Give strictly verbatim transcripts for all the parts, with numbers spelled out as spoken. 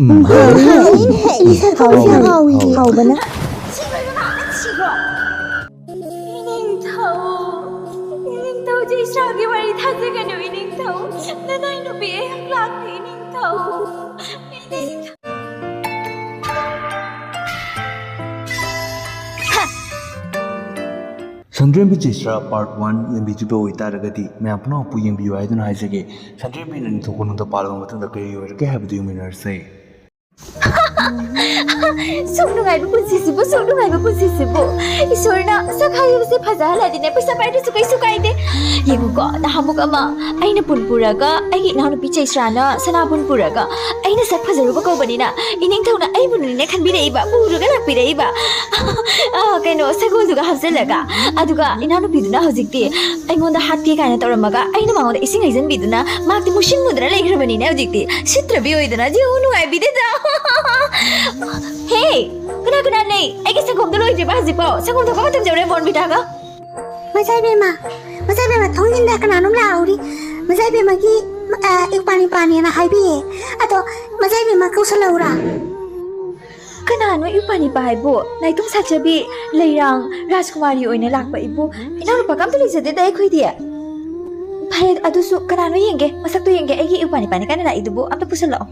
ꯎꯝ, ꯍꯥꯎꯋꯤ, ꯍꯥꯎꯋꯤ꯫ ꯍꯥꯎꯋꯤ, ꯍꯥꯎꯋꯤ꯫ ꯍꯥꯎꯕꯅ꯫ ꯏꯅꯤꯡꯊꯧ, ꯏꯅꯤꯡꯊꯧ ꯖꯩꯁ꯭ꯔꯥꯒꯤ ꯋꯥꯔꯤ ꯊꯥꯖꯒꯅꯨ, ꯏꯅꯤꯡꯊꯧ꯫ ꯅꯅꯥꯏ ꯅꯨꯄꯤ ꯑꯩꯍꯥꯛ ꯂꯥꯛꯂꯦ, ꯏꯅꯤꯡꯊꯧ꯫ ꯏꯅꯤꯡꯊꯧ꯫ ꯁꯟꯗ꯭ꯔꯦꯝꯕꯤ ꯖꯩꯁ꯭ꯔꯥ part one ꯌꯦꯡꯕꯤꯗ꯭ꯔꯤꯕ ꯑꯣꯏꯇꯥꯔꯒꯗꯤ ꯃꯌꯥꯝ ꯄꯨꯝꯅꯃꯛꯄꯨ ꯌꯦꯡꯕꯤꯌꯨ ꯍꯥꯏꯗꯨꯅ ꯍꯥꯏꯖꯒꯦ꯫ ꯁꯟꯗ꯭ꯔꯦꯝꯕꯤꯅ ꯅꯤꯡꯊꯧ ꯀꯣꯅꯨꯡꯗ ꯄꯥꯜꯂꯕ ꯃꯇꯨꯡꯗ ꯀꯔꯤ ꯑꯣꯏꯔꯛꯀꯦ ꯍꯥꯏꯕꯗꯨ ꯌꯦꯡꯃꯤꯟꯅꯔꯁꯦ꯫ ꯁꯨꯛ ꯅꯨꯡꯉꯥꯏꯕ ꯄꯨꯟꯁꯤꯁꯤꯕꯨ, ꯁꯨꯛ ꯅꯨꯡꯉꯥꯏꯕ ꯄꯨꯟꯁꯤꯁꯤꯕꯨ꯫ ꯏꯁꯣꯔꯅ ꯁꯛ ꯍꯥꯏꯕꯁꯦ ꯐꯖꯍꯜꯂꯗꯤꯅꯦ, ꯄꯩꯁꯥ ꯄꯥꯏꯗ꯭ꯔꯁꯨ ꯀꯩꯁꯨ ꯀꯥꯏꯗꯦ꯫ ꯌꯦꯡꯉꯨꯀꯣ, ꯅꯍꯥꯟꯃꯨꯛ ꯑꯃ ꯑꯩꯅ ꯄꯨꯟ ꯄꯨꯔꯒ, ꯑꯩꯒꯤ ꯏꯅꯥꯎꯅꯨꯄꯤ ꯆꯩꯁ꯭ꯔꯥꯅ ꯁꯅꯥꯕꯨꯟ ꯄꯨꯔꯒ, ꯑꯩꯅ ꯁꯛ ꯐꯖꯔꯨꯕ ꯀꯧꯕꯅꯤꯅ ꯏꯅꯤꯡꯊꯧꯅ ꯑꯩꯕꯨꯅꯤꯅꯦ ꯈꯟꯕꯤꯔꯛꯏꯕ, ꯄꯨꯔꯒ ꯂꯥꯛꯄꯤꯔꯛꯏꯕ꯫ ꯑ, ꯀꯩꯅꯣ, ꯁꯒꯣꯜꯗꯨꯒ ꯍꯥꯞꯆꯤꯜꯂꯒ꯫ ꯑꯗꯨꯒ ꯏꯅꯥꯎꯅꯨꯄꯤꯗꯨꯅ ꯍꯧꯖꯤꯛꯇꯤ ꯑꯩꯉꯣꯟꯗ ꯍꯥꯠꯀꯦ ꯀꯥꯏꯅ ꯇꯧꯔꯝꯃꯒ, ꯑꯩꯅ ꯃꯉꯣꯟꯗ ꯏꯁꯤꯡ ꯍꯩꯖꯤꯟꯕꯤꯗꯨꯅ, ꯃꯍꯥꯛꯇꯤ ꯃꯨꯁꯤꯟ ꯃꯨꯗꯅ ꯂꯩꯈ꯭ꯔꯕꯅꯤꯅꯦ ꯍꯧꯖꯤꯛꯇꯤ꯫ ꯁꯤꯠꯇ꯭ꯔꯕꯤ ꯑꯣꯏꯗꯅ꯫ ꯌꯦꯡꯉꯨ, ꯅꯨꯡꯉꯥꯏꯕꯤꯗꯦꯗ꯫ ꯍꯦ, ꯀꯅꯥ ꯀꯅꯥ ꯂꯩ? ꯑꯩꯒꯤ ꯁꯪꯒꯣꯝꯗꯣ ꯂꯣꯏꯗ꯭ꯔꯤꯕ ꯍꯧꯖꯤꯛꯐꯥꯎ? ꯁꯪꯒꯣꯝ ꯊꯣꯛꯄ ꯃꯇꯝ ꯌꯧꯔꯦ, ꯕꯣꯔꯟꯚꯤꯇꯥꯒ꯫ ꯃꯆꯥ ꯏꯕꯦꯝꯃ, ꯃꯆꯥ ꯏꯕꯦꯝꯃ, ꯊꯣꯡꯖꯤꯟꯗ ꯀꯅꯥꯅꯣꯝ ꯂꯥꯛꯍꯧꯔꯤ꯫ ꯃꯆꯥ ꯏꯕꯦꯝꯃꯒꯤ, ꯑ, ꯏꯄꯥꯅꯤ ꯄꯥꯅꯤꯅ ꯍꯥꯏꯕꯤꯌꯦ꯫ ꯑꯗꯣ ꯃꯆꯥ ꯏꯕꯦꯝꯃ ꯀꯧꯁꯜꯂꯛꯎꯔꯥ? ꯀꯅꯥꯅꯣ ꯏꯄꯥꯅꯤꯄꯥ ꯍꯥꯏꯕꯨ? ꯅꯥꯏꯇꯣꯝ ꯁꯥꯠꯆꯕꯤ, ꯂꯩꯔꯥꯡ, ꯔꯥꯖꯀꯨꯃꯥꯔꯤ ꯑꯣꯏꯅ ꯂꯥꯛꯄ ꯏꯕꯨ꯫ ꯏꯅꯥꯎꯅꯨꯄꯥꯒ ꯑꯝꯇ ꯂꯩꯖꯗꯦꯗ ꯑꯩꯈꯣꯏꯗꯤ꯫ ꯐꯔꯦ, ꯑꯗꯨꯁꯨ ꯀꯅꯥꯅꯣ ꯌꯦꯡꯒꯦ, ꯃꯁꯛꯇꯣ ꯌꯦꯡꯒꯦ꯫ ꯑꯩꯒꯤ ꯏꯄꯥꯅꯤꯄꯥꯅꯤ ꯀꯥꯏꯅ ꯂꯥꯛꯏꯗꯨꯕꯨ ꯑꯝꯇ ꯄꯨꯁꯜꯂꯛꯑꯣ꯫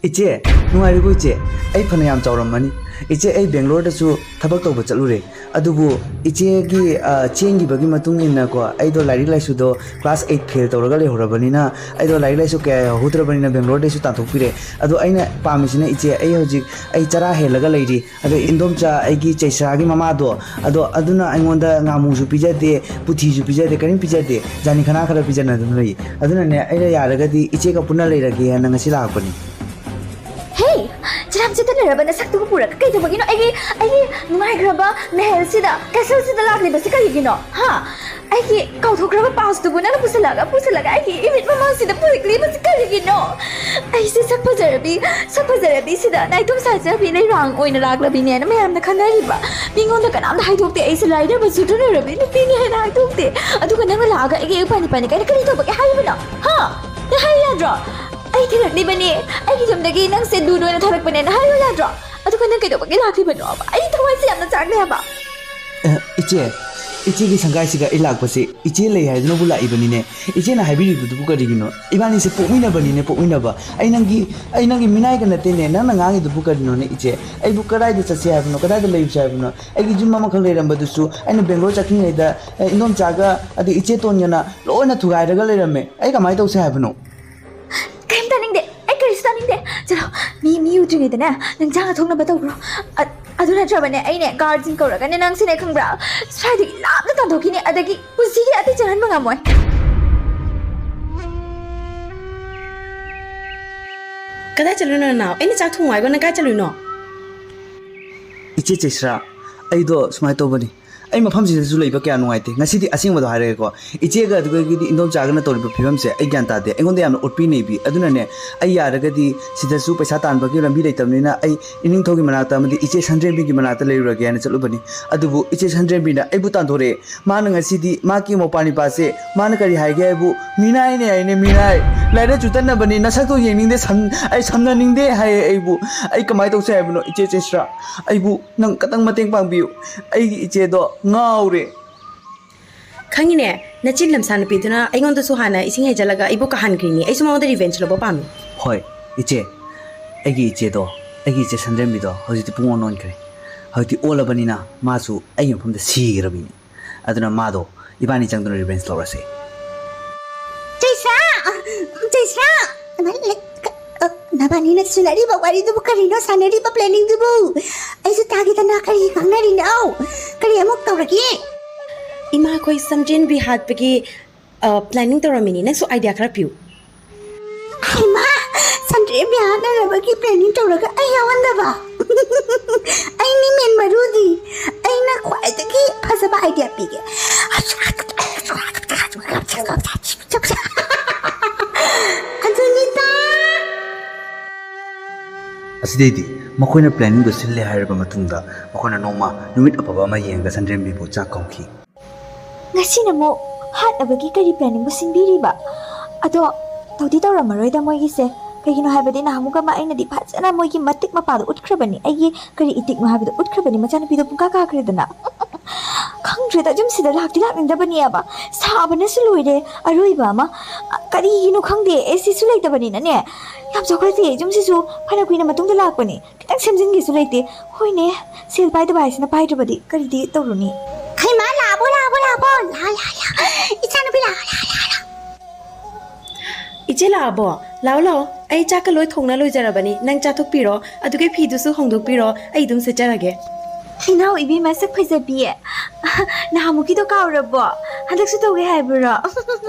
ꯏꯆꯦ, ꯅꯨꯡꯉꯥꯏꯔꯤꯕꯣ ꯏꯆꯦ? ꯑꯩ ꯐꯅ ꯌꯥꯝ ꯆꯥꯎꯔꯝꯃꯅꯤ꯫ ꯏꯆꯦ, ꯑꯩ ꯕꯦꯡꯒ꯭ꯂꯣꯔꯗꯁꯨ ꯊꯕꯛ ꯇꯧꯕ ꯆꯠꯂꯨꯔꯦ꯫ ꯑꯗꯨꯕꯨ ꯏꯆꯦꯒꯤ, ꯑ, ꯆꯦꯟꯈꯤꯕꯒꯤ ꯃꯇꯨꯡ ꯏꯟꯅꯀꯣ, ꯑꯩꯗꯣ ꯂꯥꯏꯔꯤꯛ ꯂꯥꯏꯁꯨꯗꯣ class eight fail ꯇꯧꯔꯒ ꯂꯩꯍꯧꯔꯕꯅꯤꯅ, ꯑꯩꯗꯣ ꯂꯥꯏꯔꯤꯛ ꯂꯥꯏꯁꯨ ꯀꯌꯥ ꯌꯥꯎꯍꯧꯗ꯭ꯔꯕꯅꯤꯅ ꯕꯦꯡꯒ꯭ꯂꯣꯔꯗꯩꯁꯨ ꯇꯥꯟꯊꯣꯛꯄꯤꯔꯦ꯫ ꯑꯗꯣ ꯑꯩꯅ ꯄꯥꯝꯃꯤꯁꯤꯅ, ꯏꯆꯦ, ꯑꯩ ꯍꯧꯖꯤꯛ, ꯑꯩ ꯆꯔꯥ ꯍꯦꯜꯂꯒ ꯂꯩꯔꯤ꯫ ꯑꯗꯣ ꯏꯟꯗꯣꯝꯆꯥ, ꯑꯩꯒꯤ ꯆꯩꯁ꯭ꯔꯥꯒꯤ ꯃꯃꯥꯗꯣ, ꯑꯗꯣ ꯑꯗꯨꯅ ꯑꯩꯉꯣꯟꯗ ꯉꯥꯃꯨꯁꯨ ꯄꯤꯖꯗꯦ, ꯄꯨꯊꯤꯁꯨ ꯄꯤꯖꯗꯦ, ꯀꯔꯤꯝ ꯄꯤꯖꯗꯦ, ꯖꯥꯅꯤ ꯈꯅꯥ ꯈꯔ ꯄꯤꯖꯅꯗꯨꯅ ꯂꯩ꯫ ꯑꯗꯨꯅꯅꯦ, ꯑꯩꯅ ꯌꯥꯔꯒꯗꯤ ꯏꯆꯦꯒ ꯄꯨꯟꯅ ꯂꯩꯔꯒꯦꯅ ꯉꯁꯤ ꯂꯥꯛꯄꯅꯤ꯫ ꯍꯦ! ꯆꯔꯥꯝ ꯆꯠꯇꯅꯔꯕ ꯅꯁꯛꯇꯨꯒ ꯄꯨꯔꯒ ꯀꯩꯗꯧꯕꯒꯤꯅꯣ ꯑꯩꯒꯤ, ꯑꯩꯒꯤ ꯅꯨꯡꯉꯥꯏꯈ꯭ꯔꯕ ꯃꯍꯜꯁꯤꯗ, ꯀꯦꯁꯜꯁꯤꯗ ꯂꯥꯛꯂꯤꯕꯁꯤ ꯀꯔꯤꯒꯤꯅꯣ? ꯍꯥ? ꯑꯩꯒꯤ ꯀꯥꯎꯊꯣꯛꯈ꯭ꯔꯕ ꯄꯥꯎꯁꯇꯨꯕꯨ ꯅꯪꯅ ꯄꯨꯁꯜꯂꯒ, ꯄꯨꯁꯜꯂꯒ ꯑꯩꯒꯤ ꯏꯃꯤꯠ ꯃꯃꯥꯡꯁꯤꯗ ꯄꯨꯔꯛꯂꯤꯕꯁꯤ ꯀꯔꯤꯒꯤꯅꯣ? ꯑꯩꯁꯦ ꯁꯛ ꯐꯖꯔꯕꯤ, ꯁꯛ ꯐꯖꯔꯕꯤꯁꯤꯗ ꯅꯥꯏꯇꯣꯝ ꯁꯥꯖꯕꯤ ꯂꯩꯔꯥꯡ ꯑꯣꯏꯅ ꯂꯥꯛꯂꯕꯤꯅꯦꯅ ꯃꯌꯥꯝꯅ ꯈꯟꯅꯔꯤꯕ꯫ ꯃꯤꯉꯣꯟꯗ ꯀꯅꯥꯝꯇ ꯍꯥꯏꯗꯣꯛꯇꯦ, ꯑꯩꯁꯦ ꯂꯥꯏꯔꯕ ꯆꯨꯗꯅꯔꯕꯤ ꯅꯨꯄꯤꯅꯤ ꯍꯥꯏꯅ ꯍꯥꯏꯗꯣꯛꯇꯦ꯫ ꯑꯗꯨꯒ ꯅꯪꯅ ꯂꯥꯛꯑꯒ ꯑꯩꯒꯤ ꯏꯄꯥꯅꯤ ꯄꯥꯅꯤ ꯀꯥꯏꯅ ꯀꯔꯤ ꯇꯧꯕꯒꯦ ꯍꯥꯏꯔꯤꯕꯅꯣ? ꯍꯥ? ꯅꯪ ꯍꯥꯏ ꯌꯥꯗ꯭ꯔꯣ? ꯊꯤꯜꯂꯛꯂꯤꯕꯅꯦ꯫ ꯑꯩꯒꯤ ꯌꯨꯝꯗꯒꯤ ꯅꯪꯁꯦ ꯂꯨꯅ ꯑꯣꯏꯅ ꯊꯥꯔꯛꯄꯅꯦꯅ ꯍꯥꯏꯌꯨ ꯌꯥꯗ꯭ꯔꯣ? ꯑꯗꯨꯒ ꯅꯪ ꯀꯩꯗꯧꯕꯒꯤ ꯂꯥꯛꯂꯤꯕꯅꯣꯕ? ꯑꯩ ꯊꯋꯥꯏꯁꯦ ꯌꯥꯝꯅ ꯆꯥꯛꯂꯦ ꯍꯥꯏꯕ꯫ ꯑꯦ, ꯏꯆꯦ, ꯏꯆꯦꯒꯤ ꯁꯪꯒꯥꯏꯁꯤꯒ ꯑꯩ ꯂꯥꯛꯄꯁꯦ ꯏꯆꯦ ꯂꯩ ꯍꯥꯏꯗꯨꯅꯕꯨ ꯂꯥꯛꯏꯕꯅꯤꯅꯦ꯫ ꯏꯆꯦꯅ ꯍꯥꯏꯕꯤꯔꯤꯕꯗꯨꯕꯨ ꯀꯔꯤꯒꯤꯅꯣ? ꯏꯕꯥꯅꯤꯁꯦ ꯄꯣꯛꯃꯤꯟꯅꯕꯅꯤꯅꯦ, ꯄꯣꯛꯃꯤꯟꯅꯕ꯫ ꯑꯩ ꯅꯪꯒꯤ, ꯑꯩ ꯅꯪꯒꯤ ꯃꯤꯅꯥꯏꯒ ꯅꯠꯇꯦꯅꯦ꯫ ꯅꯪꯅ ꯉꯥꯡꯉꯤꯗꯨꯕꯨ ꯀꯔꯤꯅꯣꯅꯦ ꯏꯆꯦ? ꯑꯩꯕꯨ ꯀꯗꯥꯏꯗ ꯆꯠꯁꯦ ꯍꯥꯏꯕꯅꯣ? ꯀꯗꯥꯏꯗ ꯂꯩꯔꯨꯁꯦ ꯍꯥꯏꯕꯅꯣ? ꯑꯩꯒꯤ ꯌꯨꯝ ꯑꯃꯈꯛ ꯂꯩꯔꯝꯕꯗꯨꯁꯨ ꯑꯩꯅ ꯕꯦꯡꯒ꯭ꯂꯣꯔ ꯆꯠꯈ꯭ꯔꯤꯉꯩꯗ, ꯑꯦ, ꯏꯟꯗꯣꯝꯆꯥꯒ ꯑꯗꯩ ꯏꯆꯦ ꯇꯣꯟꯒꯅ ꯂꯣꯏꯅ ꯊꯨꯒꯥꯏꯔꯒ ꯂꯩꯔꯝꯃꯦ꯫ ꯑꯩ ꯀꯃꯥꯏꯅ ꯇꯧꯁꯦ ꯍꯥꯏꯕꯅꯣ? ꯀꯔꯤꯝ ꯇꯥꯅꯤꯡꯗꯦ꯫ ꯑꯩ ꯀꯔꯤꯁꯨ ꯇꯥꯅꯤꯡꯗꯦ꯫ ꯆꯠꯂꯣ, ꯃꯤ, ꯃꯤ ꯎꯗ꯭ꯔꯤꯉꯩꯗꯅꯦ ꯅꯪ ꯆꯥꯅ ꯊꯣꯡꯅꯕ ꯇꯧꯈ꯭ꯔꯣ꯫ ꯑ-, ꯑꯗꯨ ꯅꯠꯇ꯭ꯔꯕꯅꯦ ꯑꯩꯅꯦ ꯒꯥꯔꯗꯁꯤꯡ ꯀꯧꯔꯒꯅꯦ ꯅꯪꯁꯤꯅꯦ ꯈꯪꯕ꯭ꯔꯥ? ꯁ꯭ꯋꯥꯏꯗꯒꯤ ꯂꯥꯞꯅ ꯇꯥꯟꯊꯣꯛꯈꯤꯅꯤ꯫ ꯑꯗꯒꯤ ꯄꯨꯟꯁꯤꯒꯤ ꯑꯇꯩ ꯆꯪꯍꯟꯕ ꯉꯝꯃꯣꯏ꯫ ꯀꯗꯥꯏ ꯆꯠꯂꯨꯏꯅꯣ ꯅꯅꯥꯎ? ꯑꯩꯅ ꯆꯥꯛ ꯊꯣꯡꯉꯨ ꯍꯥꯏꯒꯣ ꯅꯪ ꯀꯥꯏ ꯆꯠꯂꯨꯏꯅꯣ? ꯏꯆꯦ ꯆꯩꯁ꯭ꯔꯥ, ꯑꯩꯗꯣ ꯁꯨꯃꯥꯏꯅ ꯇꯧꯕꯅꯤ꯫ ꯑꯩ ꯃꯐꯝꯁꯤꯗꯁꯨ ꯂꯩꯕ ꯀꯌꯥ ꯅꯨꯡꯉꯥꯏꯇꯦ꯫ ꯉꯁꯤꯗꯤ ꯑꯁꯦꯡꯕꯗꯣ ꯍꯥꯏꯔꯒꯦꯀꯣ꯫ ꯏꯆꯦꯒ ꯑꯗꯨꯗꯒꯤꯗꯤ ꯏꯟꯗꯣꯝꯆꯥꯒꯅ ꯇꯧꯔꯤꯕ ꯐꯤꯕꯝꯁꯦ ꯑꯩ ꯒ꯭ꯌꯥꯟ ꯇꯥꯗꯦ꯫ ꯑꯩꯉꯣꯟꯗ ꯌꯥꯝꯅ ꯑꯣꯠꯄꯤ ꯅꯩꯕꯤ꯫ ꯑꯗꯨꯅꯅꯦ, ꯑꯩ ꯌꯥꯔꯒꯗꯤ ꯁꯤꯗꯁꯨ ꯄꯩꯁꯥ ꯇꯥꯟꯕꯒꯤ ꯂꯝꯕꯤ ꯂꯩꯇꯕꯅꯤꯅ ꯑꯩ ꯏꯅꯤꯡꯊꯧꯒꯤ ꯃꯅꯥꯛꯇ ꯑꯃꯗꯤ ꯏꯆꯦ ꯁꯟꯗ꯭ꯔꯦꯝꯕꯤꯒꯤ ꯃꯅꯥꯛꯇ ꯂꯩꯔꯨꯔꯒꯦ ꯍꯥꯏꯅ ꯆꯠꯂꯨꯕꯅꯤ꯫ ꯑꯗꯨꯕꯨ ꯏꯆꯦ ꯁꯟꯗ꯭ꯔꯦꯝꯕꯤꯅ ꯑꯩꯕꯨ ꯇꯥꯟꯊꯣꯔꯛꯑꯦ꯫ ꯃꯥꯅ ꯉꯁꯤꯗꯤ ꯃꯍꯥꯛꯀꯤ ꯃꯧꯄꯥ ꯅꯤꯄꯥꯁꯦ ꯃꯥꯅ ꯀꯔꯤ ꯍꯥꯏꯒꯦ ꯍꯥꯏꯕꯨ, "ꯃꯤꯅꯥꯏꯅꯦ ꯍꯥꯏꯅꯦ, ꯃꯤꯅꯥꯏ꯫ ꯂꯥꯏꯔꯤꯛ ꯂꯥꯏꯁꯨ ꯇꯝꯅꯕꯅꯤ, ꯅꯁꯛꯇꯣ ꯌꯦꯡꯅꯤꯡꯗꯦ, ꯁꯝ-, ꯑꯩ ꯁꯝꯅꯅꯤꯡꯗꯦ" ꯍꯥꯏꯌꯦ ꯑꯩꯕꯨ꯫ ꯑꯩ ꯀꯃꯥꯏꯅ ꯇꯧꯁꯦ ꯍꯥꯏꯕꯅꯣ, ꯏꯆꯦ ꯆꯩꯁ꯭ꯔꯥ? ꯑꯩꯕꯨ ꯅꯪ ꯈꯇꯪ ꯃꯇꯦꯡ ꯄꯥꯡꯕꯤꯌꯨ꯫ ꯑꯩꯒꯤ ꯏꯆꯦꯗꯣ ꯉꯥꯎꯔꯦ꯫ ꯈꯪꯉꯤꯅꯦ, ꯅꯆꯤꯟ ꯂꯝꯁꯥ ꯅꯨꯄꯤꯗꯨꯅ ꯑꯩꯉꯣꯟꯗꯁꯨ ꯍꯥꯟꯅ ꯏꯁꯤꯡ ꯍꯩꯖꯤꯜꯂꯒ ꯑꯩꯕꯨ ꯀꯥꯍꯟꯈ꯭ꯔꯤꯅꯦ꯫ ꯑꯩꯁꯨ ꯃꯉꯣꯟꯗ revenge ꯂꯧꯕ ꯄꯥꯝꯃꯤ꯫ ꯍꯣꯏ, ꯏꯆꯦ꯫ ꯑꯩꯒꯤ ꯏꯆꯦꯗꯣ, ꯑꯩꯒꯤ ꯏꯆꯦ ꯁꯟꯗ꯭ꯔꯦꯝꯕꯤꯗꯣ ꯍꯧꯖꯤꯛꯇꯤ ꯄꯨꯡꯑꯣꯟ ꯑꯣꯟꯈ꯭ꯔꯦ꯫ ꯍꯧꯖꯤꯛꯇꯤ ꯑꯣꯜꯂꯕꯅꯤꯅ ꯃꯥꯁꯨ ꯑꯩꯒꯤ ꯃꯐꯝꯗ ꯁꯤꯈ꯭ꯔꯕꯤꯅꯤ꯫ ꯑꯗꯨꯅ ꯃꯥꯗꯣ ꯏꯕꯥꯅꯤ ꯆꯪꯗꯨꯅ revenge ꯂꯧꯔꯁꯦ꯫ ꯆꯩꯁ꯭ꯔꯥ! ꯆꯩꯁ꯭ꯔꯥ! ꯅꯕꯥꯅꯤ ꯂꯩ-, ꯀ-, ꯑ, ꯅꯕꯥꯅꯤꯅ ꯁꯨꯅꯔꯤꯕ ꯋꯥꯔꯤꯗꯨꯕꯨ ꯀꯔꯤꯅꯣ ꯁꯥꯟꯅꯔꯤꯕ planningꯗꯨꯕꯨ? ꯑꯩꯁꯨ ꯇꯥꯒꯦꯗꯅ ꯀꯔꯤ ꯉꯥꯡꯅꯔꯤꯅꯣ? ꯀꯔꯤ ꯑꯃꯨꯛ ꯇꯧꯔꯒꯦ? ꯏꯃꯥ, ꯑꯩꯈꯣꯏ ꯁꯟꯗ꯭ꯔꯦꯝꯕꯤ ꯍꯥꯠꯄꯒꯤ, ꯑ, planning ꯇꯧꯔꯝꯃꯤꯅꯤ꯫ ꯅꯪꯁꯨ idea ꯈꯔ ꯄꯤꯌꯨ꯫ ꯍꯩꯃꯥ! ꯁꯟꯗ꯭ꯔꯦꯝꯕꯤ ꯍꯥꯠꯅꯅꯕꯒꯤ planning ꯇꯧꯔꯒ ꯑꯩ ꯌꯥꯎꯍꯟꯗꯕ? ꯑꯩ ꯃꯤ ꯃꯦꯟ ꯃꯔꯨꯗꯤ꯫ ꯑꯩꯅ ꯈ꯭ꯋꯥꯏꯗꯒꯤ ꯐꯖꯕ idea ꯄꯤꯒꯦ꯫ ꯑꯗꯨꯅꯤꯗ! ꯑꯁꯤꯗꯩꯗꯤ ꯃꯈꯣꯏꯅ planningꯗꯨ ꯁꯤꯜꯂꯦ ꯍꯥꯏꯔꯕ ꯃꯇꯨꯡꯗ, ꯃꯈꯣꯏꯅ ꯅꯣꯡꯃ ꯅꯨꯃꯤꯠ ꯑꯐꯕ ꯑꯃ ꯌꯦꯡꯉꯒ ꯁꯟꯗ꯭ꯔꯦꯝꯕꯤꯕꯨ ꯆꯥꯛ ꯀꯧꯈꯤ꯫ ꯉꯁꯤꯅ ꯑꯃꯨꯛ ꯍꯥꯠꯅꯕꯒꯤ ꯀꯔꯤ planningꯕꯨ ꯁꯤꯟꯕꯤꯔꯤꯕ? ꯑꯗꯣ ꯇꯧꯗꯤ ꯇꯧꯔꯝꯃꯔꯣꯏꯗ ꯃꯣꯏꯒꯤꯁꯦ꯫ ꯀꯩꯒꯤꯅꯣ ꯍꯥꯏꯕꯗꯤ ꯅꯍꯥꯟꯃꯨꯛ ꯑꯃ ꯑꯩꯅꯗꯤ ꯐꯖꯅ ꯃꯣꯏꯒꯤ ꯃꯇꯤꯛ ꯃꯄꯥꯗꯣ ꯎꯠꯈ꯭ꯔꯕꯅꯤ, ꯑꯩꯒꯤ ꯀꯔꯤ ꯏꯇꯤꯛꯅꯣ ꯍꯥꯏꯕꯗꯣ ꯎꯠꯈ꯭ꯔꯕꯅꯤ, ꯃꯆꯥꯅꯨꯄꯤꯗꯣ ꯄꯨꯡꯀꯥ ꯀꯥꯈ꯭ꯔꯦꯗꯅ꯫ ꯈꯪꯗ꯭ꯔꯦꯗ, ꯌꯨꯝꯁꯤꯗ ꯂꯥꯛꯇꯤ ꯂꯥꯛꯅꯤꯡꯗꯕꯅꯦꯕ, ꯁꯥꯕꯅꯁꯨ ꯂꯣꯏꯔꯦ꯫ ꯑꯔꯣꯏꯕ ꯑꯃ, ꯀꯔꯤꯒꯤꯅꯣ ꯈꯪꯗꯦ, ꯑꯦ ꯁꯤꯁꯨ ꯂꯩꯇꯕꯅꯤꯅꯅꯦ꯫ ꯌꯥꯝ ꯆꯥꯎꯈꯠꯇꯦ, ꯌꯨꯝꯁꯤꯁꯨ ꯐꯅ ꯀꯨꯏꯅ ꯃꯇꯨꯡꯗ ꯂꯥꯛꯄꯅꯤ, ꯈꯤꯇꯪ ꯁꯦꯝꯖꯤꯟꯒꯦꯁꯨ ꯂꯩꯇꯦ꯫ ꯍꯣꯏꯅꯦ, ꯁꯦꯜ ꯄꯥꯏꯗꯕ ꯍꯥꯏꯁꯤꯅ ꯄꯥꯏꯗ꯭ꯔꯕꯗꯤ ꯀꯔꯤꯗꯤ ꯇꯧꯔꯨꯅꯤ? ꯈꯩꯃꯥ, ꯂꯥꯛꯑꯕꯣ, ꯂꯥꯛꯑꯕꯣ, ꯂꯥꯛꯑꯕꯣ, ꯂꯥ, ꯂꯥ, ꯂꯥ, ꯏꯆꯥꯅꯨꯄꯤ, ꯂꯥ, ꯂꯥ, ꯂꯥ, ꯂꯥ꯫ ꯏꯆꯦ ꯂꯥꯛꯑꯕꯣ? ꯂꯥꯛꯑꯣ, ꯂꯥꯛꯑꯣ, ꯑꯩ ꯆꯥꯛꯀ ꯂꯣꯏ ꯊꯣꯡꯅ ꯂꯣꯏꯖꯔꯕꯅꯤ, ꯅꯪ ꯆꯥꯊꯣꯛꯄꯤꯔꯣ, ꯑꯗꯨꯒ ꯐꯤꯗꯨꯁꯨ ꯍꯣꯡꯗꯣꯛꯄꯤꯔꯣ, ꯑꯩ ꯑꯗꯨꯝ ꯁꯦꯠꯆꯔꯒꯦ꯫ ꯏꯅꯥꯎ ꯏꯕꯦꯝꯃ ꯁꯛ ꯐꯖꯕꯤ, ꯅꯍꯥꯟꯃꯨꯛꯀꯤꯗꯣ ꯀꯥꯎꯔꯕꯣ? ꯍꯟꯗꯛꯁꯨ ꯇꯧꯒꯦ ꯍꯥꯏꯕ꯭ꯔꯣ?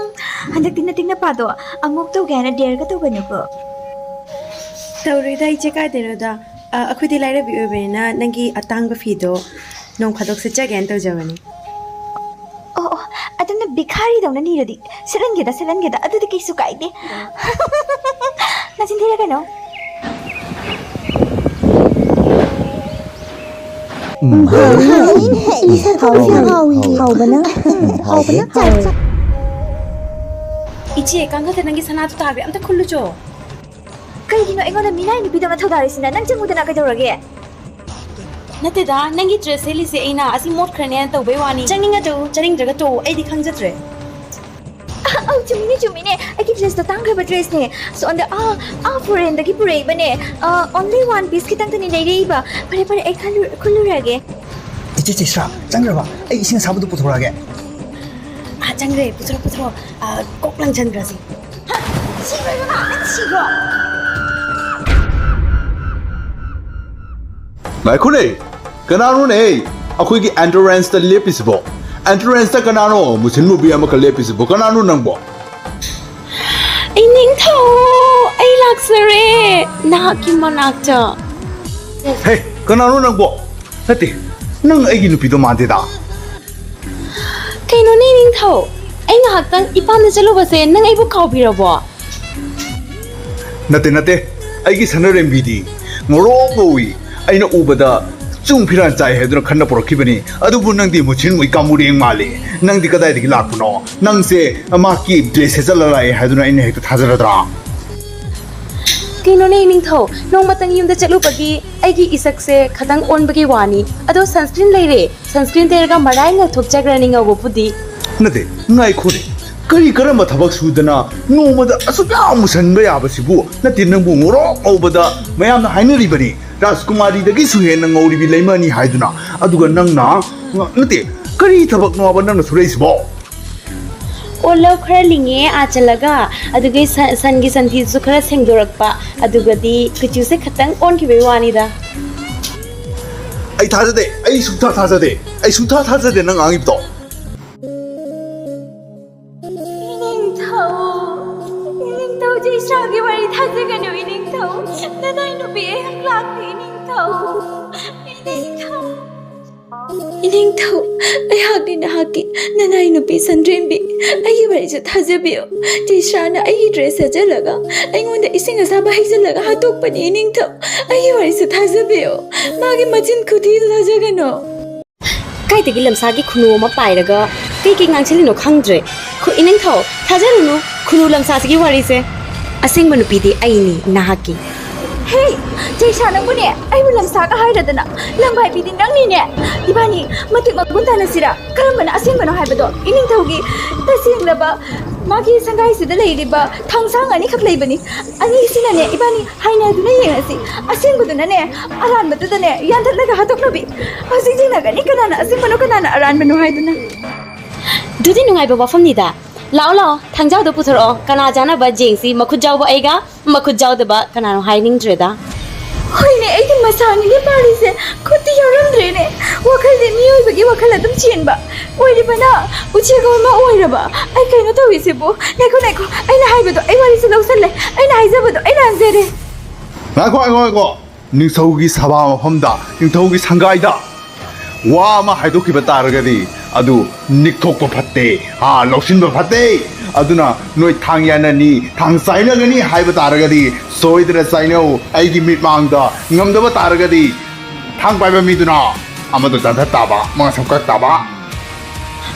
ꯍꯟꯗꯛꯇꯤ ꯅꯇꯤꯛ ꯅꯄꯥꯗꯣ ꯑꯃꯨꯛ ꯇꯧꯒꯦ ꯍꯥꯏꯅ dare ꯒ ꯇꯧꯒꯅꯨꯀꯣ꯫ ꯇꯧꯔꯣꯏꯗ ꯏꯆꯦ, ꯀꯥꯏꯗꯩꯅꯣꯗ꯫ ꯑ, ꯑꯩꯈꯣꯏꯗꯤ ꯂꯥꯏꯔꯕꯤ ꯑꯣꯏꯕꯅꯤꯅ ꯅꯪꯒꯤ ꯑꯇꯥꯡꯕ ꯐꯤꯗꯣ ꯅꯣꯡ ꯐꯥꯗꯣꯛ ꯁꯦꯠꯆꯒꯦꯅ ꯇꯧꯖꯕꯅꯤ꯫ ꯑꯣ, ꯑꯣ, ꯑꯗꯨꯅ ꯚꯤꯈꯥꯔꯤꯗꯧꯅ ꯅꯤꯔꯗꯤ ꯁꯦꯠꯍꯟꯒꯦꯗ, ꯁꯦꯠꯍꯟꯒꯦꯗ, ꯑꯗꯨꯗꯤ ꯀꯩꯁꯨ ꯀꯥꯏꯗꯦ꯫ ꯅꯆꯤꯟ ꯊꯤꯔꯛꯀꯅꯣ꯫ ꯎꯝ, ꯍꯥꯎꯋꯤ꯫ ꯍꯥꯎꯕꯅ, ꯎꯝ, ꯍꯥꯎꯕꯅ ꯍꯥꯎꯋꯤ꯫ ꯏꯆꯦ, ꯀꯥꯡꯈꯜꯗ ꯅꯪꯒꯤ ꯁꯅꯥꯗꯣ ꯇꯥꯈ꯭ꯔꯦ, ꯑꯝꯇ ꯈꯨꯜꯂꯨꯆꯣ꯫ ꯀꯩꯒꯤꯅꯣ ꯑꯩꯉꯣꯟꯗ ꯃꯤꯅꯥꯏ ꯅꯨꯄꯤꯗꯧꯅ ꯊꯧꯗꯥꯔꯤꯁꯤꯅ? ꯅꯪ ꯆꯪꯉꯨꯗꯅ, ꯀꯩꯗꯧꯔꯒꯦ? ꯅꯠꯇꯦꯗ, ꯅꯪꯒꯤ dress ꯁꯦꯠꯂꯤꯁꯦ ꯑꯩꯅ ꯑꯁꯤ ꯃꯣꯠꯈ꯭ꯔꯅꯦꯅ ꯇꯧꯕꯩ ꯋꯥꯅꯤ꯫ ꯆꯪꯅꯤꯡꯉ ꯇꯧ, ꯆꯪꯅꯤꯡꯗ꯭ꯔꯒ ꯇꯣꯛꯎ, ꯑꯩꯗꯤ ꯈꯪꯖꯗ꯭ꯔꯦ꯫ ꯑ, ꯑꯧ, ꯆꯨꯝꯃꯤꯅꯦ, ꯆꯨꯝꯃꯤꯅꯦ, ꯑꯩꯒꯤ dress ꯇꯣ ꯇꯥꯡꯈ꯭ꯔꯕ dress ꯅꯦ꯫ So, and, ah, ah, foreign ꯗꯒꯤ ꯄꯨꯔꯛꯏꯕꯅꯦ꯫ ꯑ, only one piece ꯈꯤꯇꯪꯇꯅꯤ ꯂꯩꯔꯛꯏꯕ꯫ ꯐꯔꯦ, ꯐꯔꯦ, ꯑꯩ ꯈꯜꯂꯨ-, ꯈꯨꯜꯂꯨꯔꯒꯦ꯫ ꯏꯆꯦ ꯆꯩꯁ꯭ꯔꯥ, ꯆꯪꯈ꯭ꯔꯕ? ꯑꯩ ꯏꯁꯤꯡ ꯑꯁꯥꯕꯗꯨ ꯄꯨꯊꯣꯔꯛꯑꯒꯦ꯫ ꯑ, ꯆꯪꯈ꯭ꯔꯦ, ꯄꯨꯊꯣꯔꯛꯑꯣ, ꯄꯨꯊꯣꯔꯛꯑꯣ꯫ ꯑ, ꯀꯣꯛ ꯂꯪꯁꯟꯈ꯭ꯔꯁꯤ꯫ ꯍꯥ, ꯁꯤꯈ꯭ꯔꯣ ꯏꯕꯦꯝꯃ, ꯅꯪ ꯁꯤꯈ꯭ꯔꯣ꯫ ꯉꯥꯏꯈꯣꯅꯦ, ꯀꯅꯥꯅꯣꯅꯦ ꯑꯩꯈꯣꯏꯒꯤ entrance ꯇ ꯂꯦꯞꯄꯤꯁꯤꯕꯣ? Entrance ꯇ ꯀꯅꯥꯅꯣ ꯃꯨꯁꯤꯟ ꯃꯨꯕꯤ ꯑꯃꯈꯛ ꯂꯦꯞꯄꯤꯁꯤꯕꯣ? ꯀꯅꯥꯅꯣ ꯅꯪꯕꯣ? ꯏꯅꯤꯡꯊꯧ, ꯑꯩ ꯂꯥꯛꯆꯔꯦ ꯅꯍꯥꯛꯀꯤ ꯃꯅꯥꯛꯇ꯫ ꯍꯦ, ꯀꯅꯥꯅꯣ ꯅꯪꯕꯣ? ꯅꯠꯇꯦ, ꯅꯪ ꯑꯩꯒꯤ ꯅꯨꯄꯤꯗꯣ ꯃꯥꯟꯗꯦꯗ꯫ ꯀꯩꯅꯣꯅꯦ ꯏꯅꯤꯡꯊꯧ, ꯑꯩ ꯉꯥꯏꯍꯥꯛꯇꯪ ꯏꯄꯥꯝꯗ ꯆꯠꯂꯨꯕꯁꯦ ꯅꯪ ꯑꯩꯕꯨ ꯀꯥꯎꯕꯤꯔꯕꯣ? ꯅꯠꯇꯦ, ꯅꯠꯇꯦ, ꯑꯩꯒꯤ ꯁꯅꯔꯦꯝꯕꯤꯗꯤ ꯉꯧꯔꯣꯛ ꯉꯧꯏ꯫ ꯑꯩꯅ ꯎꯕꯗ ꯆꯨꯡ ꯐꯤꯔꯥꯟ ꯆꯥꯏ ꯍꯥꯏꯗꯨꯅ ꯈꯟꯅ ꯄꯨꯔꯛꯈꯤꯕꯅꯤ, ꯑꯗꯨꯕꯨ ꯅꯪꯗꯤ ꯃꯨꯁꯤꯟ ꯃꯨꯏ ꯀꯥꯡꯕꯨꯔꯦꯡ ꯃꯥꯜꯂꯤ꯫ ꯅꯪꯗꯤ ꯀꯗꯥꯏꯗꯒꯤ ꯂꯥꯛꯄꯅꯣ? ꯅꯪꯁꯦ ꯃꯍꯥꯛꯀꯤ dress ꯁꯦꯠꯆꯜꯂ ꯂꯥꯛꯑꯦ ꯍꯥꯏꯗꯨꯅ ꯑꯩꯅ ꯍꯦꯛꯇ ꯊꯥꯖꯔꯗ꯭ꯔꯥ? ꯀꯩꯅꯣꯅꯦ ꯏꯅꯤꯡꯊꯧ, ꯅꯣꯡꯃꯇꯪ ꯌꯨꯝꯗ ꯆꯠꯂꯨꯕꯒꯤ ꯑꯩꯒꯤ ꯏꯁꯛꯁꯦ ꯈꯇꯪ ꯑꯣꯟꯕꯒꯤ ꯋꯥꯅꯤ꯫ ꯑꯗꯣ sunscreen ꯂꯩꯔꯦ, sunscreen ꯇꯩꯔꯒ ꯃꯔꯥꯏ ꯉꯧꯊꯣꯛꯆꯈ꯭ꯔꯅꯤ ꯉꯧꯕꯕꯨꯗꯤ꯫ ꯅꯠꯇꯦ, ꯉꯥꯏꯈꯣꯅꯦ, ꯀꯔꯤ ꯀꯔꯝꯕ ꯊꯕꯛ ꯁꯨꯗꯅ ꯅꯣꯡꯃꯗ ꯑꯁꯨꯛ ꯌꯥꯝ ꯃꯨꯁꯟꯕ ꯌꯥꯕꯁꯤꯕꯨ? ꯅꯠꯇꯦ, ꯅꯪꯕꯨ ꯉꯧꯔꯣꯛ ꯉꯧꯕꯗ ꯃꯌꯥꯝꯅ ꯍꯥꯏꯅꯔꯤꯕꯅꯤ, ꯔꯥꯖꯀꯨꯃꯥꯔꯤꯗꯒꯤꯁꯨ ꯍꯦꯟꯅ ꯉꯧꯔꯤꯕꯤ ꯂꯩꯃꯅꯤ ꯍꯥꯏꯗꯨꯅ꯫ ꯑꯗꯨꯒ ꯅꯪꯅ, ꯅꯠꯇꯦ, ꯀꯔꯤ ꯊꯕꯛꯅꯣꯕ ꯅꯪꯅ ꯁꯨꯔꯛꯏꯁꯤꯕꯣ? ꯑꯣ, ꯂꯧ ꯈꯔ ꯂꯤꯡꯉꯦ ꯑꯥ ꯆꯠꯂꯒ, ꯑꯗꯨꯒꯤ ꯁ-, ꯁꯟꯒꯤ ꯁꯟꯊꯤꯁꯨ ꯈꯔ ꯁꯦꯡꯗꯣꯔꯛꯄ, ꯑꯗꯨꯒꯗꯤ ꯀꯨꯆꯨꯁꯦ ꯈꯇꯪ ꯑꯣꯟꯈꯤꯕꯩ ꯋꯥꯅꯤꯗ꯫ ꯑꯩ ꯊꯥꯖꯗꯦ, ꯑꯩ ꯁꯨꯡꯊꯥ ꯊꯥꯖꯗꯦ, ꯑꯩ ꯁꯨꯡꯊꯥ ꯊꯥꯖꯗꯦ ꯅꯪ ꯉꯥꯡꯉꯤꯕꯗꯣ꯫ ꯏꯅꯤꯡꯊꯧ, ꯏꯅꯤꯡꯊꯧ, ꯖꯩꯁ꯭ꯔꯥꯒꯤ ꯋꯥꯔꯤ ꯊꯥꯖꯒꯅꯨ, ꯏꯅꯤꯡꯊꯧ꯫ ꯅꯅꯥꯏ ꯅꯨꯄꯤ ꯑꯩꯍꯥꯛ ꯂꯥꯛꯂꯦ, ꯏꯅꯤꯡꯊꯧ꯫ ꯏꯅꯤꯡꯊꯧ꯫ ꯏꯅꯤꯡꯊꯧ, ꯑꯩꯍꯥꯛꯅꯤ ꯅꯍꯥꯛꯀꯤ ꯅꯅꯥꯏ ꯅꯨꯄꯤ ꯁꯟꯗ꯭ꯔꯦꯝꯕꯤ꯫ ꯑꯩꯒꯤ ꯋꯥꯔꯤꯁꯦ ꯊꯥꯖꯕꯤꯌꯨ꯫ ꯖꯩꯁ꯭ꯔꯥꯅ ꯑꯩꯒꯤ dress ꯁꯦꯠꯆꯜꯂꯒ ꯑꯩꯉꯣꯟꯗ ꯏꯁꯤꯡ ꯑꯁꯥꯕ ꯍꯩꯖꯤꯜꯂꯒ ꯍꯥꯠꯇꯣꯛꯄꯅꯤ, ꯏꯅꯤꯡꯊꯧ꯫ ꯑꯩꯒꯤ ꯋꯥꯔꯤꯁꯦ ꯊꯥꯖꯕꯤꯌꯨ꯫ ꯃꯥꯒꯤ ꯃꯆꯤꯟ ꯈꯨꯊꯤꯗꯨ ꯊꯥꯖꯒꯅꯨ꯫ ꯀꯥꯏꯗꯒꯤ ꯂꯝꯁꯥꯒꯤ ꯈꯨꯅꯨ ꯑꯃ ꯄꯥꯏꯔꯒ ꯀꯩ ꯀꯩ ꯉꯥꯡꯁꯤꯜꯂꯤꯅꯣ ꯈꯪꯗ꯭ꯔꯦ꯫ ꯈꯨ-, ꯏꯅꯤꯡꯊꯧ, ꯊꯥꯖꯔꯨꯅꯨ ꯈꯨꯅꯨ ꯂꯝꯁꯥꯁꯤꯒꯤ ꯋꯥꯔꯤꯁꯦ꯫ ꯑꯁꯦꯡꯕ ꯅꯨꯄꯤꯗꯤ ꯑꯩꯅꯤ, ꯅꯍꯥꯛꯀꯤ꯫ ꯍꯦ, ꯖꯩꯁꯥ, ꯅꯪꯕꯨꯅꯦ ꯑꯩꯕꯨ ꯂꯝꯁꯥꯒ ꯍꯥꯏꯔꯗꯅ ꯂꯝꯕꯥꯏꯕꯤꯗꯤ ꯅꯪꯅꯤꯅꯦ꯫ ꯏꯕꯥꯅꯤ ꯃꯇꯤꯛ ꯃꯒꯨꯟ ꯇꯥꯅꯁꯤꯔ? ꯀꯔꯝꯕꯅ ꯑꯁꯦꯡꯕꯅꯣ ꯍꯥꯏꯕꯗꯣ ꯏꯅꯤꯡꯊꯧꯒꯤ ꯇꯁꯦꯡꯂꯕ ꯃꯥꯒꯤ ꯁꯪꯒꯥꯏꯁꯤꯗ ꯂꯩꯔꯤꯕ ꯊꯥꯡꯁꯥꯡ ꯑꯅꯤꯈꯛ ꯂꯩꯕꯅꯤ꯫ ꯑꯅꯤꯁꯤꯅꯅꯦ ꯏꯕꯥꯅꯤ ꯍꯥꯏꯅꯗꯨꯅ ꯌꯦꯡꯉꯁꯤ꯫ ꯑꯁꯦꯡꯕꯗꯨꯅꯅꯦ ꯑꯔꯥꯟꯕꯗꯨꯗꯅꯦ ꯌꯥꯟꯊꯠꯂꯒ ꯍꯥꯠꯇꯣꯛꯅꯕꯤ꯫ ꯍꯧꯖꯤꯛ ꯌꯦꯡꯅꯒꯅꯤ ꯀꯅꯥꯅ ꯑꯁꯦꯡꯕꯅꯣ ꯀꯅꯥꯅ ꯑꯔꯥꯟꯕꯅꯣ ꯍꯥꯏꯗꯨꯅ꯫ ꯑꯗꯨꯗꯤ ꯅꯨꯡꯉꯥꯏꯕ ꯋꯥꯐꯝꯅꯤꯗ꯫ ꯂꯥꯛꯑꯣ, ꯂꯥꯛꯑꯣ, ꯊꯥꯡꯖꯥꯎꯗꯣ ꯄꯨꯊꯣꯔꯛꯑꯣ꯫ ꯀꯅꯥ ꯆꯥꯅꯕ ꯌꯦꯡꯁꯤ, ꯃꯈꯨꯠ ꯌꯥꯎꯕ ꯑꯩꯒ ꯃꯈꯨꯠ ꯌꯥꯎꯗꯕ ꯀꯅꯥꯅꯣ ꯍꯥꯏꯅꯤꯡꯗ꯭ꯔꯦꯗ꯫ ꯍꯣꯏꯅꯦ, ꯑꯩꯗꯤ ꯃꯁꯥꯅꯤꯅꯦ ꯄꯥꯔꯤꯁꯦ, ꯈꯨꯠꯇꯤ ꯌꯥꯎꯔꯝꯗ꯭ꯔꯦꯅꯦ꯫ ꯋꯥꯈꯜꯗꯤ ꯃꯤꯑꯣꯏꯕꯒꯤ ꯋꯥꯈꯜ ꯑꯗꯨꯝ ꯆꯦꯟꯕ꯫ ꯑꯣꯏꯔꯤꯕꯅ ꯎꯆꯦꯛ ꯑꯃ ꯑꯣꯏꯔꯕ꯫ ꯑꯩ ꯀꯩꯅꯣ ꯇꯧꯔꯤꯁꯤꯕꯨ? ꯉꯥꯏꯈꯣ, ꯉꯥꯏꯈꯣ, ꯑꯩꯅ ꯍꯥꯏꯕꯗꯣ, ꯑꯩ ꯋꯥꯔꯤꯁꯦ ꯂꯧꯁꯜꯂꯦ꯫ ꯑꯩꯅ ꯍꯥꯏꯖꯕꯗꯣ ꯑꯩ ꯂꯥꯟꯖꯔꯦ꯫ ꯉꯥꯏꯈꯣ, ꯉꯥꯏꯈꯣ, ꯉꯥꯏꯈꯣ꯫ ꯅꯤꯡꯊꯧꯒꯤ ꯁꯚꯥ ꯃꯐꯝꯗ, ꯅꯤꯡꯊꯧꯒꯤ ꯁꯪꯒꯥꯏꯗ ꯋꯥ ꯑꯃ ꯍꯥꯏꯗꯣꯛꯈꯤꯕ ꯇꯥꯔꯒꯗꯤ ꯑꯗꯨ ꯅꯤꯛꯊꯣꯛꯄ ꯐꯠꯇꯦ, ꯑꯥ, ꯂꯧꯁꯤꯟꯕ ꯐꯠꯇꯦ꯫ ꯑꯗꯨꯅ ꯅꯣꯏ ꯊꯥꯡ ꯌꯥꯅꯅꯤ, ꯊꯥꯡ ꯆꯥꯏꯅꯒꯅꯤ ꯍꯥꯏꯕ ꯇꯥꯔꯒꯗꯤ ꯁꯣꯏꯗꯅ ꯆꯥꯏꯅꯧ꯫ ꯑꯩꯒꯤ ꯃꯤꯠꯃꯥꯡꯗ ꯉꯝꯗꯕ ꯇꯥꯔꯒꯗꯤ ꯊꯥꯡ ꯄꯥꯏꯕ ꯃꯤꯗꯨꯅ ꯑꯃꯗꯣ ꯆꯥꯊꯠ ꯇꯥꯕ, ꯃꯉꯛꯁꯝ ꯀꯛ ꯇꯥꯕ꯫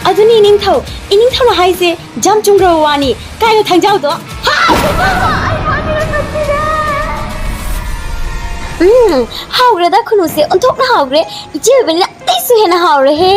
ꯑꯗꯨꯅꯤ ꯏꯅꯤꯡꯊꯧ, ꯏꯅꯤꯡꯊꯧꯅ ꯍꯥꯏꯁꯦ ꯖꯝ ꯆꯨꯝꯈ꯭ꯔꯕ ꯋꯥꯅꯤ꯫ ꯀꯥꯏꯅꯣ ꯊꯥꯡꯖꯥꯎꯗꯣ? ꯍꯥ! ꯎꯝ, ꯍꯥꯎꯈ꯭ꯔꯦꯗ ꯈꯨꯅꯨꯁꯦ, ꯑꯣꯟꯊꯣꯛꯅ ꯍꯥꯎꯈ꯭ꯔꯦ꯫ ꯏꯆꯦ ꯑꯣꯏꯕꯅꯤꯅ ꯑꯇꯩꯁꯨ ꯍꯦꯟꯅ ꯍꯥꯎꯔꯦꯍꯦ꯫